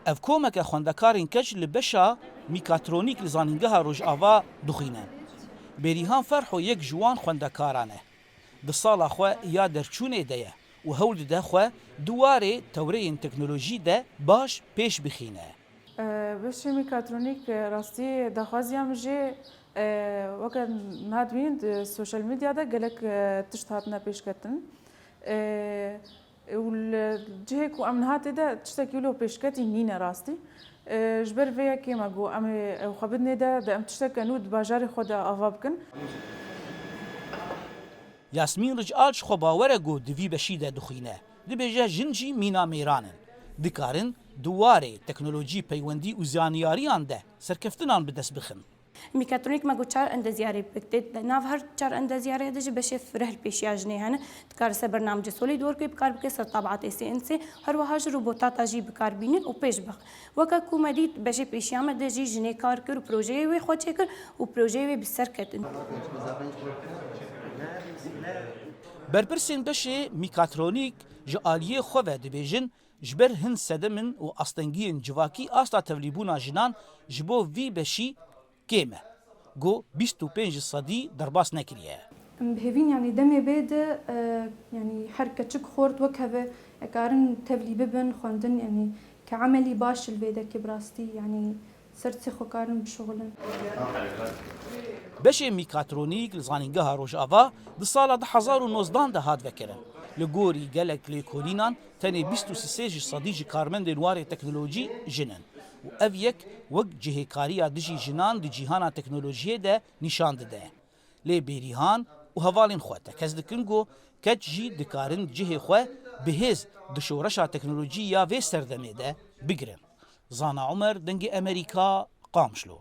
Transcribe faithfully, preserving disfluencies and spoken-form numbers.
Ev komeke xwendekarên keç li beşa mîkatronîk li Zanîngeha Rojava dixwîne. Bêrîhan Ferho yek ji wan xwendekaran e. Di sala xwe ya derçûnê de ye û hewl dide xwe di warê tewreyên teknolojî de baş pêş bixîne. Beşê mîkatronîk rastî daxwaziya min jê weke niha dibînin di sosyal medya de gelek tişt hatine pêşketin. Û li cihê ku em niha tê de tiştekî wilo pêşketî nîne rastî. Ji ber vê yekê me got em ê xwe bidinê de, de em tişteke nû di bajarê xwe de ava bikin. Yasmîn Rical ji xwe bawer e ku di vî beşî de dixwîne. Dibêje jin jî mîna mêran in. Dikarin di warê teknolojî, peywendî û zanyariyan de serkeftinan bi dest bixin. Mîkatronîk me got çar endezyarê bi tê de. Nav her çar endezyarê de jî beşê fireh li pêşiya jinê hene. Dikare ser bernamecê SolidWorkê bi kar bike, ser tabiatê CNC, her wiha jî robotata jî bi kar bînin û pêş bixin. Weke ku me dît beşê pêşiya me de jî jinê kar kir û projeyê wê xwe çêkir û projeyê wê bi ser ketin. Berpirsên beşê mîkatronîk ji aliyê xwe ve dibêjin, ji ber hin sedemên û astengiyên civakî asta tevlîbûna jinan ji bo vî beşî kêm e. Got bîst û pênc sedî derbas nekiriye. Em bi hêvîn, yanî demê bê de, e, yanî her keçik xort wek hev e, ekarin tevlî bibin, xwendin, yanî ke emelî baş li vê derkê bi rastî, yanî ser çi xwe karin bişuxulin. Beşê mîkatronîk li Zanîngeha Rojava di sala du hezar û nozdan de hat vekirin. Li gorî gelek lêkolînan tenê bîst û sê ji sedî ji karmendên warê teknolojî jin in û ev yek wek cihêkariya dijî jinan di cîhana teknolojiyê de nîşan dide. Lê Bêrîhan û hevalên xwe tekez dikin ku keç jî dikarin cihê xwe bi hêz di şoreşa teknolojî ya vê serdemê de bigirin. Zana Umer, Dengê Emerîka, Qamişlo.